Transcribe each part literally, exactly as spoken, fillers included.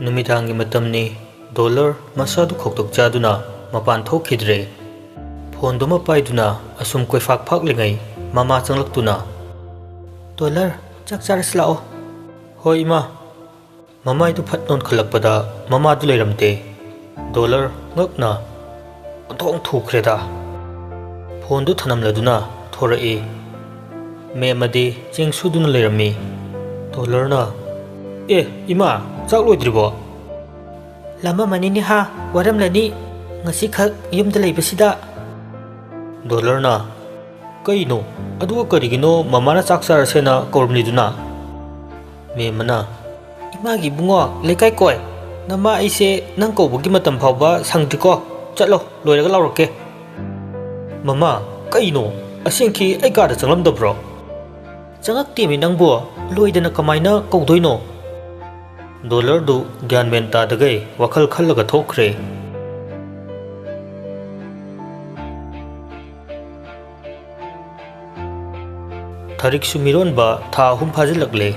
ꯅꯨꯃꯤꯗꯥꯡꯒꯤ ꯃꯇꯝꯅꯤ꯫ ꯗꯣꯂꯔ ꯃꯁꯥꯗꯨ ꯈꯧꯇꯛ ꯆꯥꯗꯨꯅ ꯃꯄꯥꯟ ꯊꯣꯛꯈꯤꯗ꯭ꯔꯦ꯫ ꯐꯣꯟꯗꯨꯃ ꯄꯥꯏꯗꯨꯅ ꯑꯁꯨꯝ ꯀꯣꯏꯐꯥꯛ ꯐꯥꯛꯂꯤꯉꯩ ꯃꯃꯥ ꯆꯪꯂꯛꯇꯨꯅ, "ꯗꯣꯂꯔ, ꯆꯥꯛ ꯆꯥꯔꯁꯤ ꯂꯥꯛꯑꯣ꯫" "ꯍꯣꯏ ꯏꯃꯥ꯫" ꯃꯃꯥꯏꯗꯨ ꯐꯠ ꯅꯣꯟꯈꯠꯂꯛꯄꯗ ꯃꯃꯥꯗꯨ ꯂꯩꯔꯝꯗꯦ꯫ ꯗꯣꯂꯔ ꯉꯛꯅ ꯑꯣꯟꯊꯣꯛ ꯊꯨꯈ꯭ꯔꯦꯗ꯫ ꯐꯣꯟꯗꯨ ꯊꯅꯝꯂꯗꯨꯅ ꯊꯣꯔꯛꯏ꯫ ꯃꯦꯝ ꯑꯗꯤ ꯆꯦꯡ ꯁꯨꯗꯨꯅ ꯂꯩꯔꯝꯃꯤ꯫ ꯗꯣꯂꯔꯅ, "ꯑꯦ ꯏꯃꯥ, ꯆꯥꯛ ꯂꯣꯏꯗ꯭ꯔꯤꯕꯣ?" "ꯂꯥꯝꯃꯝꯃꯅꯤꯅꯦ ꯍꯥ, ꯋꯥꯔꯝꯂꯅꯤ ꯉꯁꯤꯈꯛ ꯌꯨꯝꯗ ꯂꯩꯕꯁꯤꯗ꯫" ꯗꯣꯂꯔꯅ, "ꯀꯩꯅꯣ? ꯑꯗꯨꯒ ꯀꯔꯤꯒꯤꯅꯣ ꯃꯃꯥꯅ ꯆꯥꯛ ꯆꯥꯔꯁꯦꯅ ꯀꯧꯔꯝꯂꯤꯗꯨꯅ?" ꯃꯦꯝ ꯑꯃꯅ, "ꯏꯃꯥꯒꯤ ꯏꯕꯨꯡꯉꯣ, ꯂꯩꯀꯥꯏ ꯀꯣꯏ꯫ ꯅꯃꯥ ꯑꯩꯁꯦ ꯅꯪ ꯀꯧꯕꯒꯤ ꯃꯇꯝ ꯐꯥꯎꯕ ꯁꯪꯗ꯭ꯔꯤꯀꯣ꯫ ꯆꯠꯂꯣ, ꯂꯣꯏꯔꯒ ꯂꯥꯎꯔꯛꯀꯦ꯫" "ꯃꯃꯥ, ꯀꯩꯅꯣ? ꯑꯁꯦꯡꯀꯤ ꯑꯩ ꯀꯥꯗ ꯆꯪꯂꯝꯗꯕ꯭ꯔꯣ?" "ꯆꯪꯉꯛꯇꯦꯃꯤ ꯅꯪꯕꯨ, ꯂꯣꯏꯗꯅ ꯀꯃꯥꯏꯅ ꯀꯧꯗꯣꯏꯅꯣ?" ꯗꯣꯂꯔꯗꯨ ꯒ꯭ꯌꯥꯟ ꯃꯦꯟ ꯇꯥꯗꯈꯩ ꯋꯥꯈꯜ ꯈꯜꯂꯒ ꯊꯣꯛꯈ꯭ꯔꯦ꯫ ꯊꯔꯤꯛꯁꯨ ꯃꯤꯔꯣꯟꯕ ꯊꯥ ꯑꯍꯨꯝ ꯐꯥꯖꯤꯜꯂꯛꯂꯦ꯫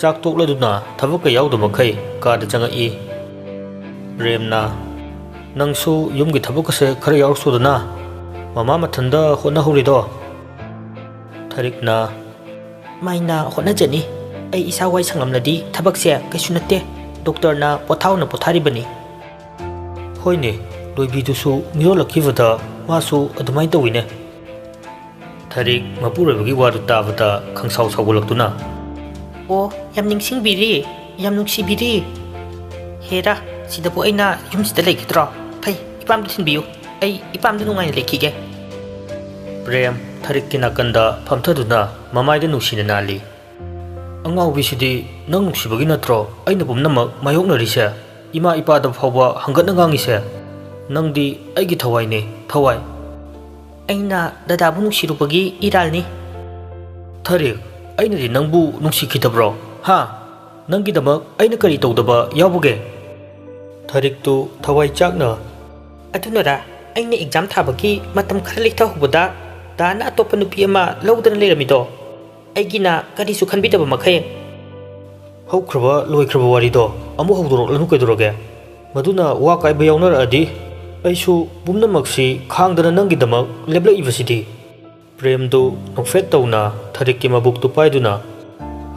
ꯆꯥꯛ ꯇꯣꯛꯂꯗꯨꯅ ꯊꯕꯛꯀ ꯌꯥꯎꯗꯕ ꯃꯈꯩ ꯀꯥꯗ ꯆꯪꯉꯛꯏ꯫ ꯄ꯭ꯔꯦꯝꯅ, "ꯅꯪꯁꯨ ꯌꯨꯝꯒꯤ ꯊꯕꯛꯀꯁꯦ ꯈꯔ ꯌꯥꯎꯔꯛꯁꯣꯗꯅ, ꯃꯃꯥ ꯃꯊꯟꯗ ꯍꯣꯠꯅꯍꯧꯔꯤꯗꯣ꯫" ꯊꯔꯤꯛꯅ, "ꯃꯥꯏꯅ ꯍꯣꯠꯅꯖꯅꯤ꯫ ꯑꯩ ꯏꯁꯥ ꯋꯥꯏ ꯁꯪꯂꯝꯂꯗꯤ ꯊꯕꯛꯁꯦ ꯀꯩꯁꯨ ꯅꯠꯇꯦ꯫ ꯗꯣꯛꯇꯔꯅ ꯄꯣꯊꯥꯎꯅ ꯄꯣꯊꯥꯔꯤꯕꯅꯤ꯫" ꯍꯣꯏꯅꯦ, ꯂꯣꯏꯕꯤꯗꯨꯁꯨ ꯃꯤꯔꯣꯜꯂꯛꯈꯤꯕꯗ ꯃꯥꯁꯨ ꯑꯗꯨꯃꯥꯏꯅ ꯇꯧꯋꯤꯅꯦ꯫ ꯊꯔꯤꯛ ꯃꯄꯨꯔꯣꯏꯕꯒꯤ ꯋꯥꯗꯨ ꯇꯥꯕꯗ ꯈꯪꯁꯥꯎ ꯁꯥꯎꯒꯠꯂꯛꯇꯨꯅ, "ꯑꯣ, ꯌꯥꯝ ꯅꯤꯡꯁꯤꯡꯕꯤꯔꯤ, ꯌꯥꯝ ꯅꯨꯡꯁꯤꯕꯤꯔꯤ꯫ ꯍꯦꯔꯥ, ꯁꯤꯗꯕꯨ ꯑꯩꯅ ꯌꯨꯝꯁꯤꯗ ꯂꯩꯒꯗ꯭ꯔꯣ? ꯐꯩ, ꯏꯄꯥꯝꯗ ꯊꯤꯟꯕꯤꯌꯨ꯫ ꯑꯩ ꯏꯄꯥꯝꯗ ꯅꯨꯡꯉꯥꯏꯅ ꯂꯩꯈꯤꯒꯦ꯫" ꯄ꯭ꯔꯦꯝ ꯊꯔꯤꯛꯀꯤ ꯅꯥꯀꯟꯗ ꯐꯝꯊꯗꯨꯅ ꯃꯃꯥꯏꯗ ꯅꯨꯡꯁꯤꯅ ꯅꯥꯜꯂꯤ꯫ "ꯑꯉꯥꯎꯕꯤꯁꯤꯗꯤ, ꯅꯪ ꯅꯨꯡꯁꯤꯕꯒꯤ ꯅꯠꯇ꯭ꯔꯣ ꯑꯩꯅ ꯄꯨꯝꯅꯃꯛ ꯃꯥꯌꯣꯛꯅꯔꯤꯁꯦ? ꯏꯃꯥ ꯏꯄꯥꯗ ꯐꯥꯎꯕ ꯍꯪꯒꯠꯅ ꯉꯥꯡꯉꯤꯁꯦ? ꯅꯪꯗꯤ ꯑꯩꯒꯤ ꯊꯋꯥꯏꯅꯦ, ꯊꯋꯥꯏ꯫" "ꯑꯩꯅ ꯗꯗꯥꯕꯨ ꯅꯨꯡꯁꯤꯔꯨꯕꯒꯤ ꯏꯔꯥꯜꯅꯤ꯫" "ꯊꯔꯤꯛ, ꯑꯩꯅꯗꯤ ꯅꯪꯕꯨ ꯅꯨꯡꯁꯤꯈꯤꯗꯕ꯭ꯔꯣ? ꯍꯥ? ꯅꯪꯒꯤꯗꯃꯛ ꯑꯩꯅ ꯀꯔꯤ ꯇꯧꯗꯕ ꯌꯥꯎꯕꯒꯦ?" ꯊꯔꯤꯛꯇꯨ ꯊꯋꯥꯏ ꯆꯥꯛꯅ, "ꯑꯗꯨꯅꯔꯥ ꯑꯩꯅ ꯑꯦꯛꯖꯥꯝ ꯊꯥꯕꯒꯤ ꯃꯇꯝ ꯈꯔ ꯂꯩꯊꯍꯧꯕꯗ ꯗꯥꯅ ꯑꯇꯣꯞꯄ ꯅꯨꯄꯤ ꯑꯃ ꯂꯧꯗꯅ ꯂꯩꯔꯝꯃꯤꯗꯣ? ꯑꯩꯒꯤꯅ ꯀꯔꯤꯁꯨ ꯈꯟꯕꯤꯗꯕ ꯃꯈꯩ?" ꯍꯧꯈ꯭ꯔꯕ ꯂꯣꯏꯈ꯭ꯔꯕ ꯋꯥꯔꯤꯗꯣ ꯑꯃꯨꯛ ꯍꯧꯗꯣꯔꯛꯂꯅꯨ ꯀꯩꯗꯧꯔꯒꯦ? ꯃꯗꯨꯅ ꯋꯥ ꯀꯥꯏꯕ ꯌꯥꯎꯅꯔꯛꯑꯗꯤ ꯑꯩꯁꯨ ꯄꯨꯝꯅꯃꯛꯁꯤ ꯈꯥꯡꯗꯅ ꯅꯪꯒꯤꯗꯃꯛ ꯂꯦꯞꯂꯛꯏꯕꯁꯤꯗꯤ꯫ ꯄ꯭ꯔꯦꯝꯗꯨ ꯅꯣꯛꯐꯦꯠ ꯇꯧꯅ ꯊꯔꯤꯛꯀꯤ ꯃꯕꯨꯛꯇꯨ ꯄꯥꯏꯗꯨꯅ,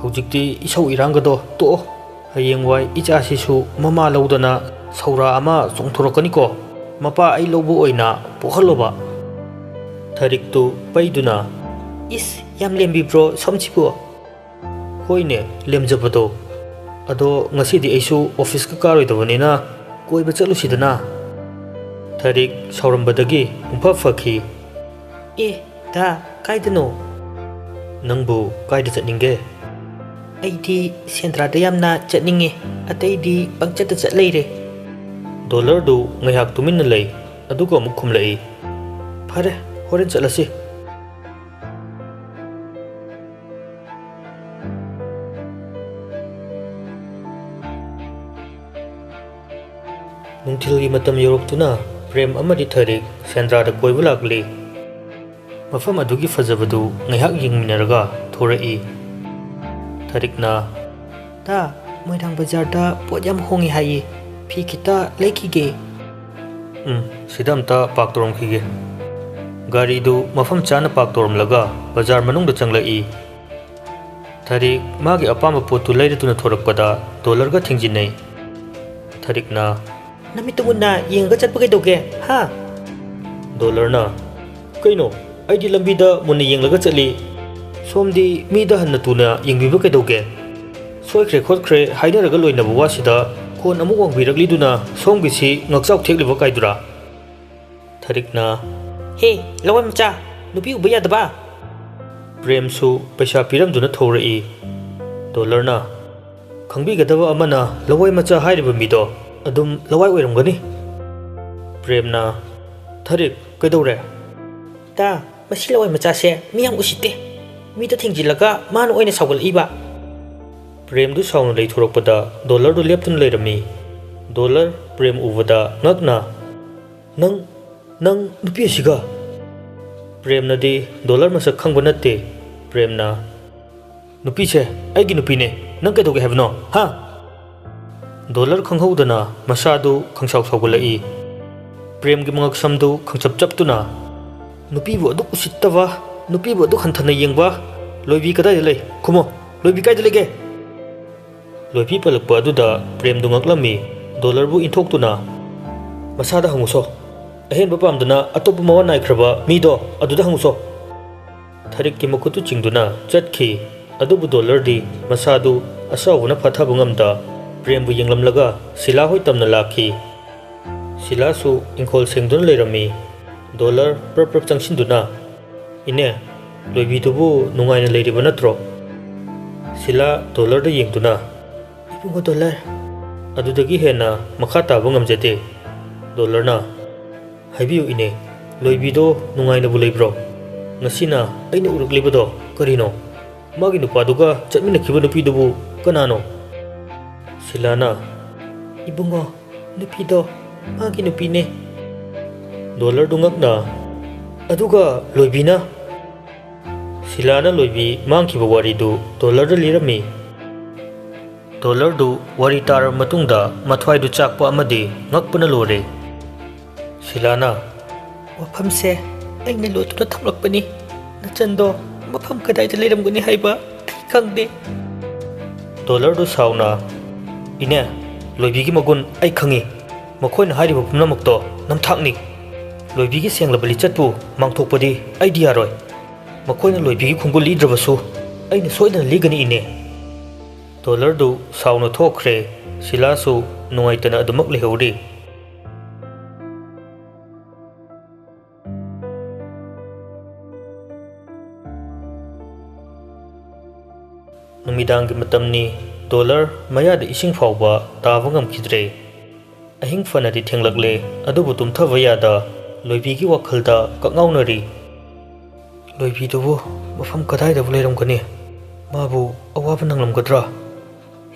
"ꯍꯧꯖꯤꯛꯇꯤ ꯏꯁꯧ ꯏꯔꯥꯡꯒꯗꯣ ꯇꯣꯛꯑꯣ꯫ ꯍꯌꯦꯡꯋꯥꯏ ꯏꯆꯥꯁꯤꯁꯨ ꯃꯃꯥ ꯂꯧꯗꯅ ꯁꯧꯔꯥ ꯑꯃ ꯆꯣꯡꯊꯣꯔꯛꯀꯅꯤꯀꯣ꯫ ꯃꯄꯥ ꯑꯩ ꯂꯧꯕ ꯑꯣꯏꯅ ꯄꯣꯛꯍꯜꯂꯣꯕ"꯫ ꯊꯔꯤꯛꯇꯨ ꯄꯩꯗꯨꯅ, "ꯏꯁ, ꯌꯥꯝ ꯂꯦꯝꯕꯤꯕ꯭ꯔꯣ ꯁꯣꯝꯁꯤꯕꯨ?" "ꯍꯣꯏꯅꯦ, ꯂꯦꯝꯖꯕꯗꯣ꯫ ꯑꯗꯣ ꯉꯁꯤꯗꯤ ꯑꯩꯁꯨ ꯑꯣꯐꯤꯁꯀ ꯀꯥꯔꯣꯏꯗꯕꯅꯤꯅ ꯀꯣꯏꯕ ꯆꯠꯂꯨꯁꯤꯗꯅ"꯫ ꯊꯔꯤꯛ ꯁꯥꯎꯔꯝꯕꯗꯒꯤ ꯄꯨꯡꯐ ꯐꯈꯤ꯫ "ꯑꯦ, ꯗꯥ, ꯀꯥꯏꯗꯅꯣ?" "ꯅꯪꯕꯨ ꯀꯥꯏꯗ ꯆꯠꯅꯤꯡꯒꯦ?" "ꯑꯩꯗꯤ ꯁꯦꯟꯗ꯭ꯔꯥꯗ ꯌꯥꯝꯅ ꯆꯠꯅꯤꯡꯉꯦ, ꯑꯇꯩꯗꯤ ꯄꯪꯆꯠꯇ ꯆꯠ ꯂꯩꯔꯦ"꯫ ꯗꯣꯂꯔꯗꯨ ꯉꯥꯏꯍꯥꯛ ꯇꯨꯃꯤꯟꯅ ꯂꯩ, ꯑꯗꯨꯒ ꯑꯃꯨꯛ ꯈꯨꯝꯂꯛꯏ꯫ "ꯐꯔꯦ, ꯍꯣꯔꯦꯟ ꯆꯠꯂꯁꯤ"꯫ ꯅꯨꯡꯊꯤꯜꯒꯤ ꯃꯇꯝ ꯌꯧꯔꯛꯇꯨꯅ ꯄ꯭ꯔꯦꯝ ꯑꯃꯗꯤ ꯊꯔꯤꯛ ꯁꯦꯟꯗ꯭ꯔꯥꯗ ꯀꯣꯏꯕ ꯂꯥꯛꯂꯤ꯫ ꯃꯐꯝ ꯑꯗꯨꯒꯤ ꯐꯖꯕꯗꯨ ꯉꯥꯏꯍꯥꯛ ꯌꯦꯡꯃꯤꯟꯅꯔꯒ ꯊꯣꯔꯛꯏ꯫ ꯊꯔꯤꯛꯅ, "ꯗꯥ, ꯃꯣꯏꯔꯥꯡ ꯕꯖꯥꯔꯗ ꯄꯣꯠ ꯌꯥꯝ ꯍꯣꯡꯉꯦ ꯍꯥꯏꯌꯦ, ꯐꯤ ꯈꯤꯇ ꯂꯩꯈꯤꯒꯦ"꯫ "ꯎꯝ, ꯁꯤꯗ ꯑꯝꯇ ꯄꯥꯔꯛ ꯇꯧꯔꯝꯈꯤꯒꯦ"꯫ ꯒꯥꯔꯤꯗꯨ ꯃꯐꯝ ꯆꯥꯅ ꯄꯥꯔꯛ ꯇꯧꯔꯝꯂꯒ ꯕꯖꯥꯔ ꯃꯅꯨꯡꯗ ꯆꯪꯂꯛꯏ꯫ ꯊꯔꯤꯛ ꯃꯥꯒꯤ ꯑꯄꯥꯝꯕ ꯄꯣꯠꯇꯨ ꯂꯩꯔꯗꯨꯅ ꯊꯣꯔꯛꯄꯗ ꯗꯣꯂꯔꯒ ꯊꯦꯡꯖꯤꯟꯅꯩ꯫ ꯊꯔꯤꯛꯅ, "ꯅꯃꯤꯠꯇꯨ ꯃꯨꯟꯅ ꯌꯦꯡꯉꯒ ꯆꯠꯄ ꯀꯩꯗꯧꯒꯦ, ꯍꯥ?" ꯗꯣꯂꯔꯅ, "ꯀꯩꯅꯣ, ꯑꯩꯗꯤ ꯂꯝꯕꯤꯗ ꯃꯨꯟꯅ ꯌꯦꯡꯂꯒ ꯆꯠꯂꯤ꯫ ꯁꯣꯝꯗꯤ ꯃꯤꯗ ꯍꯟꯅ ꯇꯨꯅ ꯌꯦꯡꯕꯤꯕ ꯀꯩꯗꯧꯒꯦ? ꯁꯣꯏꯈ꯭ꯔꯦ ꯈꯣꯠꯈ꯭ꯔꯦ ꯍꯥꯏꯅꯔꯒ ꯂꯣꯏꯅꯕ ꯋꯥꯁꯤꯗ ꯈꯣꯟ ꯑꯃꯨꯛ ꯋꯥꯡꯕꯤꯔꯛꯂꯤꯗꯨꯅ ꯁꯣꯝꯒꯤꯁꯤ ꯉꯛꯆꯥꯎ ꯊꯦꯛꯂꯤꯕ ꯀꯥꯏꯗꯨꯔꯥ?" ꯊꯔꯤꯛꯅ, "ꯍꯦ, ꯂꯋꯥꯏ ꯃꯆꯥ, ꯅꯨꯄꯤ ꯎꯕ ꯌꯥꯗꯕ?" ꯄ꯭ꯔꯦꯝꯁꯨ ꯄꯩꯁꯥ ꯄꯤꯔꯝꯗꯨꯅ ꯊꯧꯔꯛꯏ꯫ ꯗꯣꯂꯔꯅ, "ꯈꯪꯕꯤꯒꯗꯕ ꯑꯃꯅ, ꯂꯋꯥꯏ ꯃꯆꯥ ꯍꯥꯏꯔꯤꯕ ꯃꯤꯗꯣ ꯑꯗꯨꯝ ꯂꯋꯥꯏ ꯑꯣꯏꯔꯝꯒꯅꯤ"꯫ ꯄ꯭ꯔꯦꯝꯅ, "ꯊꯔꯤꯛ, ꯀꯩꯗꯧꯔꯦ?" "ꯇꯥ, ꯃꯁꯤ ꯂꯋꯥꯏ ꯃꯆꯥꯁꯦ ꯃꯤ ꯌꯥꯝ ꯎꯁꯤꯠꯇꯦ꯫ ꯃꯤꯗ ꯊꯦꯡꯖꯤꯜꯂꯒ ꯃꯥꯅ ꯑꯣꯏꯅ ꯁꯥꯎꯒꯠꯂꯛꯏꯕ"꯫ ꯄ꯭ꯔꯦꯝꯗꯨ ꯁꯥꯎꯅ ꯂꯩꯊꯣꯔꯛꯄꯗ ꯗꯣꯂꯔꯗꯨ ꯂꯦꯞꯇꯨꯅ ꯂꯩꯔꯝꯃꯤ꯫ ꯗꯣꯂꯔ ꯄ꯭ꯔꯦꯝ ꯎꯕꯗ ꯉꯛꯅ, "ꯅꯪ, ꯅꯪ ꯅꯨꯄꯤ ꯑꯁꯤꯒ?" ꯄ꯭ꯔꯦꯝꯅꯗꯤ ꯗꯣꯂꯔ ꯃꯁꯛ ꯈꯪꯕ ꯅꯠꯇꯦ꯫ ꯄ꯭ꯔꯦꯝꯅ, "ꯅꯨꯄꯤꯁꯦ ꯑꯩꯒꯤ ꯅꯨꯄꯤꯅꯦ, ꯅꯪ ꯀꯩꯗꯧꯒꯦ ꯍꯥꯏꯕꯅꯣ, ꯍꯥ? ꯗꯣꯂꯔ ꯈꯪꯍꯧꯗꯅ ꯃꯁꯥꯗꯨ ꯈꯪꯁꯥꯎ ꯁꯥꯎꯒꯠꯂꯛꯏ꯫ ꯄ꯭ꯔꯦꯝꯒꯤ ꯃꯉꯛꯁꯝꯗꯨ ꯈꯪꯆꯞ ꯆꯞꯇꯨꯅ, "ꯅꯨꯄꯤꯕꯨ ꯑꯗꯨꯛ ꯎꯁꯤꯠꯇꯕ, ꯅꯨꯄꯤꯕꯨ ꯑꯗꯨꯛ ꯍꯟꯊꯅ ꯌꯦꯡꯕ, ꯂꯣꯏꯕꯤ ꯀꯗꯥꯏꯗ ꯂꯩ? ꯈꯨꯝꯃꯣ, ꯂꯣꯏꯕꯤ ꯀꯥꯏꯗ ꯂꯩꯒꯦ?" ꯂꯣꯏꯕꯤ ꯄꯜꯂꯛꯄ ꯑꯗꯨꯗ ꯄ꯭ꯔꯦꯝꯗꯨ ꯉꯛꯂꯝꯃꯤ꯫ ꯗꯣꯂꯔꯕꯨ ꯏꯟꯊꯣꯛꯇꯨꯅ, "ꯃꯁꯥꯗ ꯍꯪꯉꯨꯁꯣ꯫ ꯑꯍꯦꯟꯕ ꯄꯥꯝꯗꯅ ꯑꯇꯣꯞꯄ ꯃꯋꯥ ꯅꯥꯏꯈ꯭ꯔꯕ ꯃꯤꯗꯣ ꯑꯗꯨꯗ ꯍꯪꯉꯨꯁꯣ꯫" ꯊꯔꯤꯛꯀꯤ ꯃꯈꯨꯠꯇꯨ ꯆꯤꯡꯗꯨꯅ ꯆꯠꯈꯤ꯫ ꯑꯗꯨꯕꯨ ꯗꯣꯂꯔꯗꯤ ꯃꯁꯥꯗꯨ ꯑꯁꯥꯎꯕꯅ ꯐꯥꯊꯕ ꯉꯝꯗ ꯄ꯭ꯔꯦꯝꯕꯨ ꯌꯦꯡꯂꯝꯂꯒ ꯁꯤꯂꯥ ꯍꯣꯏ ꯇꯝꯅ ꯂꯥꯛꯈꯤ꯫ ꯁꯤꯂꯥꯁꯨ ꯏꯪꯈꯣꯜ ꯁꯦꯡꯗꯨꯅ ꯂꯩꯔꯝꯃꯤ꯫ ꯗꯣꯂꯔ ꯄ꯭ꯔꯞ ꯄ꯭ꯔꯞ ꯆꯪꯁꯤꯟꯗꯨꯅ, "ꯏꯅꯦ, ꯂꯣꯏꯕꯤꯗꯨꯕꯨ ꯅꯨꯡꯉꯥꯏꯅ ꯂꯩꯔꯤꯕ ꯅꯠꯇ꯭ꯔꯣ?" ꯁꯤꯂꯥ ꯗꯣꯂꯔꯗ ꯌꯦꯡꯗꯨꯅ, "ꯏꯕꯨꯡꯉꯣ ꯗꯣꯂꯔ꯫" ꯑꯗꯨꯗꯒꯤ ꯍꯦꯟꯅ ꯃꯈꯥ ꯇꯥꯕ ꯉꯝꯖꯗꯦ꯫ ꯗꯣꯂꯔꯅ, "ꯍꯥꯏꯕꯤꯌꯨ ꯏꯅꯦ, ꯂꯣꯏꯕꯤꯗꯣ ꯅꯨꯡꯉꯥꯏꯅꯕꯨ ꯂꯩꯕ꯭ꯔꯣ? ꯉꯁꯤꯅ ꯑꯩꯅ ꯎꯔꯛꯂꯤꯕꯗꯣ ꯀꯔꯤꯅꯣ? ꯃꯥꯒꯤ ꯅꯨꯄꯥꯗꯨꯒ ꯆꯠꯃꯤꯟꯅꯈꯤꯕ ꯅꯨꯄꯤꯗꯨꯕꯨ ꯀꯅꯥꯅꯣ?" ꯁꯤꯂꯥꯅ, "ꯏꯕꯨꯡꯉꯣ, ꯅꯨꯄꯤꯗꯣ ꯃꯥꯒꯤ ꯅꯨꯄꯤꯅꯦ꯫" ꯗꯣꯂꯔꯗꯨ ꯉꯛꯅ, "ꯑꯗꯨꯒ ꯂꯣꯏꯕꯤꯅ?" ꯁꯤꯂꯥꯅ ꯂꯣꯏꯕꯤ ꯃꯥꯡꯈꯤꯕ ꯋꯥꯔꯤꯗꯨ ꯗꯣꯂꯔꯗ ꯂꯤꯔꯝꯃꯤ꯫ ꯗꯣꯂꯔꯗꯨ ꯋꯥꯔꯤ ꯇꯥꯔꯕ ꯃꯇꯨꯡꯗ ꯃꯊ꯭ꯋꯥꯏꯗꯨ ꯆꯥꯛꯄ ꯑꯃꯗꯤ ꯉꯛꯄꯅ ꯂꯣꯏꯔꯦ꯫ ꯁꯤꯂꯥꯅ, "ꯋꯥꯐꯝꯁꯦ ꯑꯩꯅ ꯂꯣꯠꯇꯨꯅ ꯊꯝꯂꯛꯄꯅꯤ꯫ ꯅꯆꯟꯗꯣ ꯃꯐꯝ ꯀꯗꯥꯏꯗ ꯂꯩꯔꯝꯒꯅꯤ ꯍꯥꯏꯕ ꯑꯩ ꯈꯪꯗꯦ꯫" ꯗꯣꯂꯔꯗꯨ ꯁꯥꯎꯅ, "ꯏꯅꯦ, ꯂꯣꯏꯕꯤꯒꯤ ꯃꯒꯨꯟ ꯑꯩ ꯈꯪꯏ꯫ ꯃꯈꯣꯏꯅ ꯍꯥꯏꯔꯤꯕ ꯄꯨꯝꯅꯃꯛꯇꯣ ꯅꯝꯊꯥꯛꯅꯤ꯫ ꯂꯣꯏꯕꯤꯒꯤ ꯁꯦꯡꯂꯕ ꯂꯤꯆꯠꯄꯨ ꯃꯥꯡꯊꯣꯛꯄꯗꯤ ꯑꯩꯗꯤ ꯌꯥꯔꯣꯏ꯫ ꯃꯈꯣꯏꯅ ꯂꯣꯏꯕꯤꯒꯤ ꯈꯣꯡꯒꯨꯜ ꯂꯤꯗ꯭ꯔꯕꯁꯨ ꯑꯩꯅ ꯁꯣꯏꯗꯅ ꯂꯤꯒꯅꯤ, ꯏꯅꯦ꯫" ꯗꯣꯂꯔꯗꯨ ꯁꯥꯎꯅ ꯊꯣꯛꯈ꯭ꯔꯦ꯫ ꯁꯤꯂꯥꯁꯨ ꯅꯨꯡꯉꯥꯏꯇꯅ ꯑꯗꯨꯃꯛ ꯂꯩꯍꯧꯔꯤ꯫ ꯅꯨꯃꯤꯗꯥꯡꯒꯤ ꯃꯇꯝꯅꯤ꯫ ꯗꯣꯂꯔ ꯃꯌꯥꯗ ꯏꯁꯤꯡ ꯐꯥꯎꯕ ꯇꯥꯕ ꯉꯝꯈꯤꯗ꯭ꯔꯦ꯫ ꯑꯍꯤꯡ ꯐꯅꯗꯤ ꯊꯦꯡꯂꯛꯂꯦ, ꯑꯗꯨꯕꯨ ꯇꯨꯝꯊꯕ ꯌꯥꯗ ꯂꯣꯏꯕꯤꯒꯤ ꯋꯥꯈꯜꯗ ꯀꯛꯉꯥꯎꯅꯔꯤ꯫ "ꯂꯣꯏꯕꯤꯗꯨꯕꯨ ꯃꯐꯝ ꯀꯗꯥꯏꯗꯕꯨ ꯂꯩꯔꯝꯒꯅꯤ? ꯃꯥꯕꯨ ꯑꯋꯥꯕ ꯅꯪꯂꯝꯒꯗ꯭ꯔꯥ?